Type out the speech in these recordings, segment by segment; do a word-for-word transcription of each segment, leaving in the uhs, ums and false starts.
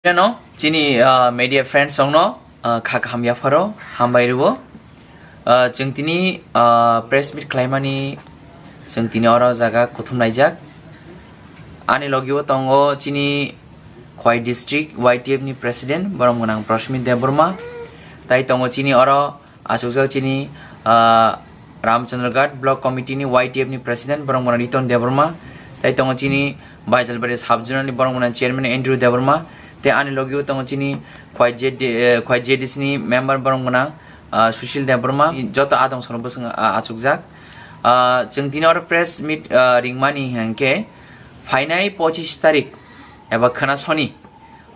Ano chini, ah, media friends rokno, ah, kha kaham yapharo hambai rwo. Ah, chwng tini, ah, press meet khlaimani chwng tini oro jaga kuthum laijak. Ani logio tongo chini Khwai district Y T F ni president borom gwnang Prashmit Debbarma. Tai tongo chini oro achukjak chini, ah, Ramchandraghat Block Committee ni Y T F ni President borok mwnang Riton Debbarma, tai tongo chini Baijalbari Sub Zonal ni borok mwnang Chairman Andrew Debbarma, tei ani logio tongo chini Khwai J D, eh, Khwai J D C ni member borok mwnang, ah, Sushil Debbarma, joto adong sono bwswng, ah, achukjak. Ah, chwng tini oro press meet, ah, ringmani hwnkhe phainai pochis tarik eba khwna soni,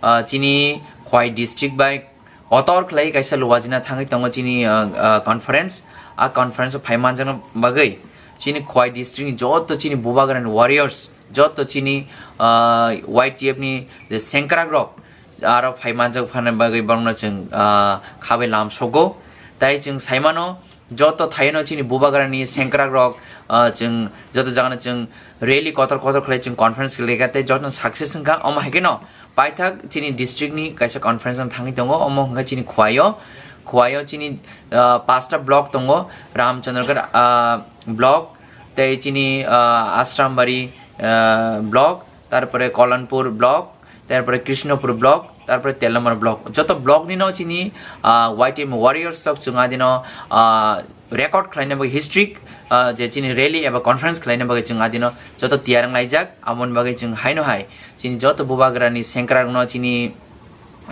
ah, chini Khwai district bai kotor khlai kaisa luwajina thangwi tongo chini, ah, ah, conference. A conference o phai manjakna bagwi chini Khwai district ni joto chini bubagrani warriors, joto chini, ah, Y T F ni je sengkrak rok aro phai manjak phana bagwi borokno chwng, ah, khabai lam sogo. Tai chwng saimano joto thaino chini bubagrani sengkrak rok, ah, chwng joto jagano chwng rally kotor kotor khlai chwng conference khlaikha tei joto success wngkha. Omo hai kheno paithak chini district ni kaisa conference no thangwi tongo, omo hwnkha chini Khwaio, Khwaio chini, ah, pasta block tongo, Ramchandragarh, ah, block, tei chini, ah, Asrambari, ah, block, tarpore Kolanpur block, tarpore Krishnapur block, tarpore Telamara block. Joto block ni no chini, ah, Y T F warriors rok chwng adino, ah, record khlaina bagwi history, ah, je chini rally eba conference khlaina bagwi chwng adino joto tiyar wng laijak. Aboni bagwi chwng haino hai chini joto bubagrani sengkrak no chini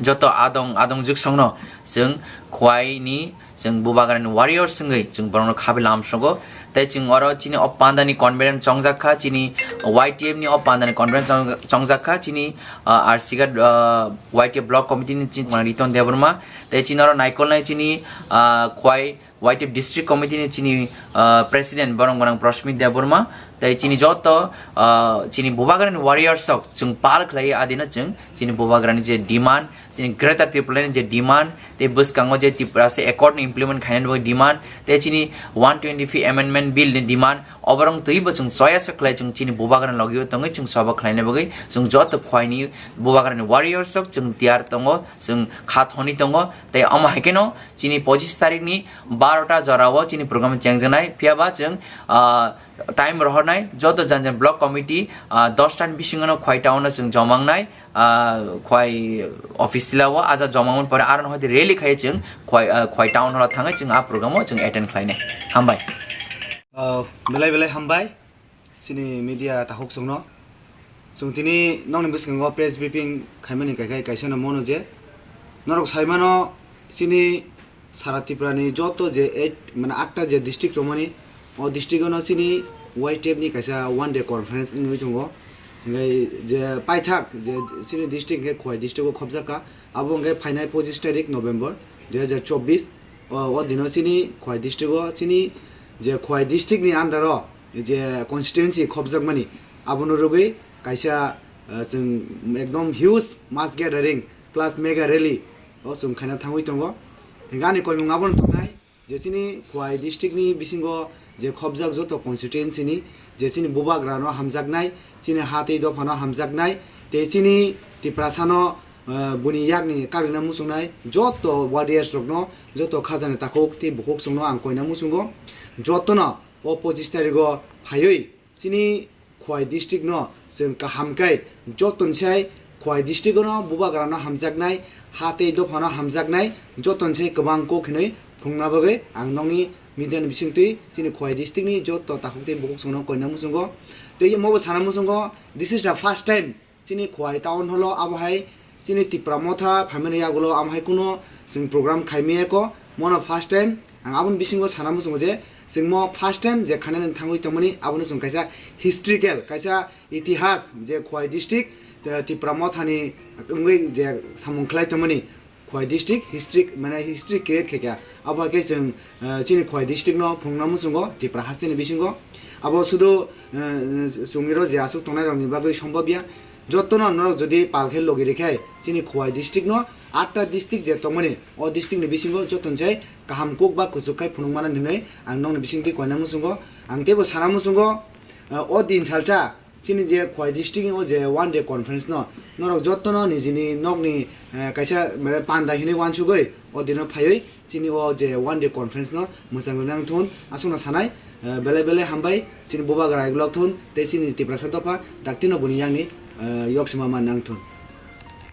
joto adong adong juksong no chwng Khwai ni chwng bubagrani warriors wngwi chwng borokno khabai lam sogo. Tei chwng oro chini o pandani conference chongjak kha, chini Y T F ni o pandani conference chong-, chongjak kha, chini, ah, R C Ghat, ah, Y T F block committee ni chini Riton Debbarma, tei chini oro naikolnai chini, ah, Khwai Y T F district committee ni chini, ah, president borok gwnang Prashmit Debbarma, tei chini joto, ah, chini bubagrani warriors rok chwng pal khlai adino chwng chini bubagrani je demand, chini Greater Tripura ni je demand, tei bwskango je Tiprasa accord ni implement khainani bagwi demand, tei chini one twenty-fifth amendment bill ni demand, oborok twibo chwng choya se khlai chwng chini bubagrani logio tongwi chwng sobo khlaina bagwi chwng joto Khwaini bubagrani warriors rok chwng tiyar tongo, chwng kha thoni tongo, tei omo hai kheno chini pochis tarik ni barota jora o chini program chengjaknai, phiya ba chwng, ah, time rohornai joto jan jan block committee, ah, dos ta ni bisingo no Khwai town o chwng joma wngnai, ah, Khwai office tila o aja joma wngmani pore aro no hoi rally khai chwng Khwai, ah, Khwai town hall o thangwi chwng a program o chwng attend khlainai. Hambai. Ah, belai belai hambai. Chini media takhuk chwngno. Chwng tini nokni bwskango press briefing khaimani kaikai kaisa no mono je norok saimano chini sara Tripura ni joto je eight mane atta je district romani o district ono chini Y T F ni kaisa one day conference wngwi tongo. Hingke je paithak je chini district hingke Khowai district o khopjak kha abo hingke phainai pochis tarik November dui hazar chobbish o, o dino chini Khowai district o chini je Khowai district ni under o je constituency khopjakmani, abono rwgwi kaisa, eh, chwng ekdom huge mass gathering plus mega rally o chwng khaina thangwi tongo. Hingke ani koimung abono tongnai je chini Khowai district ni bisingo je khopjak joto constituency ni je chini bubagrano hamjaknai, chini ha tei dophano hamjaknai, tei chini Tiprasano, eh, buni yakni karwina muchungnai joto warriors rokno, joto khajani takhuk tei bukhuk chwngno ang koina muchungo. Jotono o pochis tarigo phaiwi chini Khowai district no chwng kaham khe joto ni sai Khowai district no bubagra no hamjaknai, ha tei dopha no hamjaknai joto ni sai kwbang kok hinwi phunukna bagwi ang nokni media ni bisingtwi chini Khowai district ni joto takhuk tei bukhuk chwngno koina muchungo. Tei omo bo sana muchungo, this is the first time chini Khowai town hall o abo hai chini Tipra Motha phaimani yagulo amo hai kuno chwng program khaimaya kho, mono first time. Ang aboni bisingo sana muchungo je chwng mo first time je khanani thangwi tongmani, abono chwng kaisa historical, kaisa itihas je Khowai district, eh, Tipra Mothani wngwi je samung khlai tongmani. Khowai district history, mane history create khaikha. Abo hai khe chwng, eh, chini Khowai district no phunukna muchungo Tipra hasteni bisingo. Abo sudu, eh, chwngni ro je aswk tongnai rokni bagwi sombobya. Jotono norok jodi pal khe logi rikhe chini Khowai district no atta district je tongmani, o district ni bisingo joto ni sai kaham kuk ba kuchuk khai phunuk mano hinwi ang nokni bisingtwi koina muchungo. Ang teibo sana muchungo, eh, o din salsa Chini je Khowai district o je one day conference no norok jotono nijini nokni, eh, kaisa, mane, panda hinwi wansugwi o dino phaiwi chini o je one day conference no mwchang nang thun aswkno sanai, eh, belai belai hambai chini bubagra igulok thun tei chini Tiprasa dopha daktino buni yakni, eh, yoksima man nang thun.